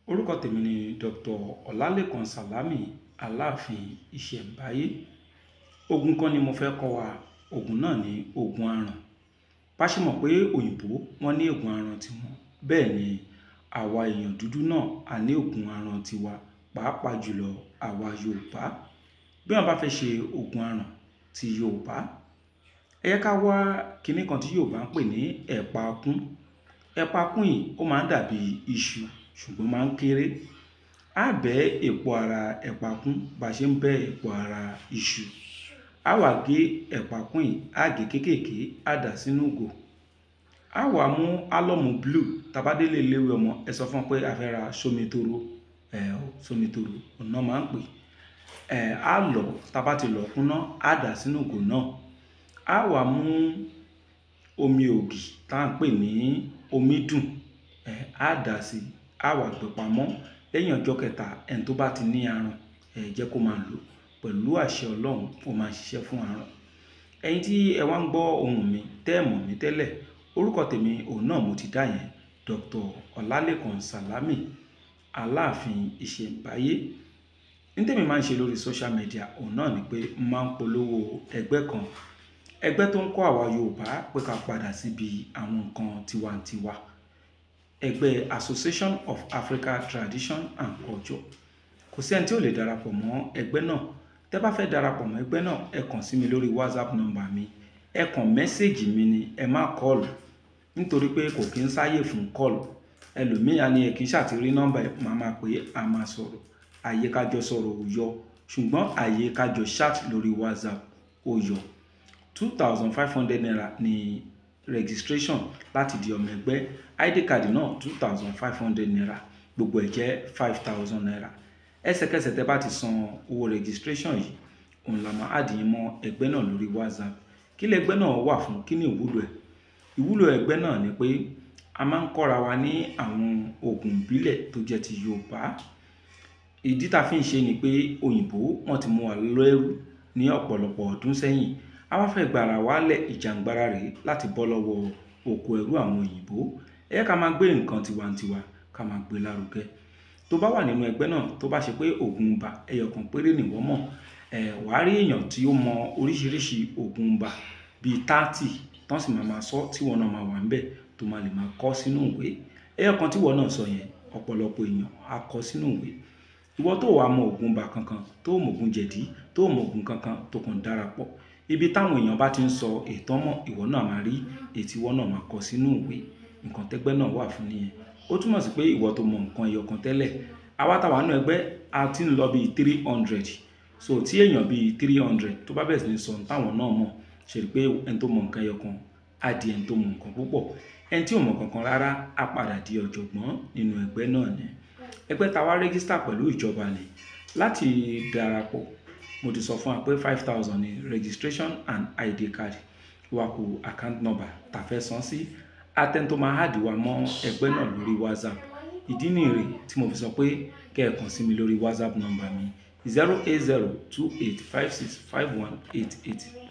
Orúkọ tèmi ni Dr. Ọlálékan Sàlámì, Aláàfin Ìṣẹ̀ǹbáyé. Ogun kan ni mo fẹ́ kọ́ wa, ogun náà ni ogun aràn. Bá ṣe mọ̀ pé òyìnbó wọ́n ní ogun aràn tiwọn, bẹ́ẹ̀ ni àwa èèyàn dúdú náà a ní ogun aràn tiwa, pàápàá jùlọ àwa Yorùbá. Bí wọ́n bá fẹ́ ṣe ogun aràn ti Yorùbá, ẹ jẹ́ ká wá kinní kan tí Yorùbá ń pè ní ẹ̀pà kún. Ẹ̀pà kún yìí ó máa ń dàbí iṣu ṣùgbọ́n máa ń kéré. Á bẹ́ èpo ara ẹ̀pà kún bá ṣe ń bẹ́ èpo ara iṣu. Á wá gé ẹ̀pà kún yìí, á gé kéékèèké, á dà sínú ìgò. Á wá mú álọ́mù blue. Tá bá délé eléwé ọmọ, ẹ sọ fún wọn pé a fẹ́ ra sómitoro, sómitoro, òun náà máa ń pè é. Á lọ̀, tá bá ti lọ̀ kúná, á dà sínú ìgò náà. Á wá mú omi ògì tá ń pè ní omi dùn, á dà sí, á wá gbé pamọ́. Lẹ́yìn ọjọ́ kẹta, ẹni tó bá ti ní aràn, ẹ jẹ́ kó máa lò pẹ̀lú àṣẹ Ọlọ́run, ó máa ṣiṣẹ́ fún aràn. Ẹ̀yin tí ẹ wá ń gbọ́ ohùn mi, tẹ́ ẹ mọ̀ mí tẹ́lẹ̀, orúkọ tèmi òun náà mo ti dá yẹn, Dr. Ọlálékan Sàlámì, Aláàfin Ìṣẹ̀ǹbáyé. Ní tèmi máa ń ṣe lórí social media, òun náà ni pé mo máa ń polówó ẹgbẹ́ kan. Ẹgbẹ́ tó ń kọ́ àwa Yorùbá pé ká padà síbi àwọn nǹkan tiwa-n-tiwa. Ẹgbẹ́ Association of Africa Tradition and Culture. Kò sí ẹni tí ò lè darapọ̀ mọ́ ẹgbẹ́ náà. Tẹ́ bá fẹ́ darapọ̀ mọ́ ẹgbẹ́ náà, ẹ kàn sí mi lórí WhatsApp number mi. Ẹ kàn message mi ni, ẹ má call. Nítorí pé kò kí ń sáyè fún call. Ẹlòmíì á ní ẹ kì í ṣàtìrí nọ́mbà ẹ, màá máa pè é, a máa sọ̀rọ̀. Àyè ká jọ sọ̀rọ̀ ò yọ, ṣùgbọ́n àyè ká jọ chat lórí WhatsApp ó yọ. 2,500 naira ni registration láti di ọmọ ẹgbẹ́. ID card náà 2,500 naira. Gbogbo ẹ̀ jẹ́ 5,000 naira. Ẹsẹ̀kẹsẹ̀ tẹ́ bá ti san owó registration yìí, òun la máa add yín mọ́ ẹgbẹ́ náà lórí WhatsApp. Kí lẹgbẹ́ náà wà fún? Kí ni ìwúlò ẹ̀? Ìwúlò ẹgbẹ́ náà ni pé a máa ń kọ́ra wa ní àwọn òògùn ìbílẹ̀ tó jẹ́ ti Yorùbá. Ìdí tá fi ń ṣe ni pé òyìnbó wọ́n ti mú wa lẹ́rú ní ọ̀pọ̀lọpọ̀ ọdún sẹ́yìn. A wá fẹ́ gbára wa lẹ̀ ìjàngbara rè láti bọ́ lọ́wọ́ oko ẹrú àwọn òyìnbó. Ẹ jẹ́ ká máa gbé nǹkan tiwa-n-tiwa, ká máa gbé lárugẹ. Tó bá wà nínú ẹgbẹ́ náà, tó bá ṣe pé òògùn ibà ẹyọ kan péré ni ìwọ mọ̀, wà á rí èèyàn tí ó mọ oríṣiríṣi òògùn ibà bí 30 tán sì máa máa sọ tí ìwọ náà máa wà níbẹ̀ tó máa lè máa kọ sínú ìwé. Ẹyọ kan tí ìwọ náà sọ yẹn, ọ̀pọ̀lọpọ̀ èèyàn á kọ sínú ìwé. Ìwọ tó wà mọ òògùn ibà kankan, tó mọ òògùn jẹ̀dí, tó mọ òògùn kankan tó kàn darapọ̀. Ibi táwọn èèyàn bá ti ń sọ ètò mọ̀, ìwọ náà máa rí èyí tí ìwọ náà máa kọ sínú ìwé. Nǹkan tẹ́gbẹ́ náà wà fún nìyẹn. Ó túmọ̀ sí pé ìwọ tó mọ nǹkan ẹyọ kan tẹ́lẹ̀, àwa táa wà nínú ẹgbẹ́ a ti ń lọ bí 300. So tí èèyàn bí 300 tó bá bẹ̀rẹ̀ sí ní sọ ohun táwọn náà mọ̀, ṣe rí pé ẹni tó mọ nǹkan ẹyọ kan á di ẹni tó mọ nǹkan púpọ̀. Ẹni tí ò mọ nǹkan kan rárá á padà di ọ̀jọ̀gbọ́n nínú ẹgbẹ́ náà ni. Ẹgbẹ́ ta wá register pẹ̀lú ìjọba ni. Láti darapọ̀, mo ti sọ fún wa pé 5,000 ni registration and ID card. Wá ku account number tá fẹ́ san sí. Atẹni tó máa add wa mọ́ ẹgbẹ́ náà lórí WhatsApp. Ìdí nìyí tí mo fi sọ pé kí ẹ kàn sí mi lórí WhatsApp number mi 08028565188.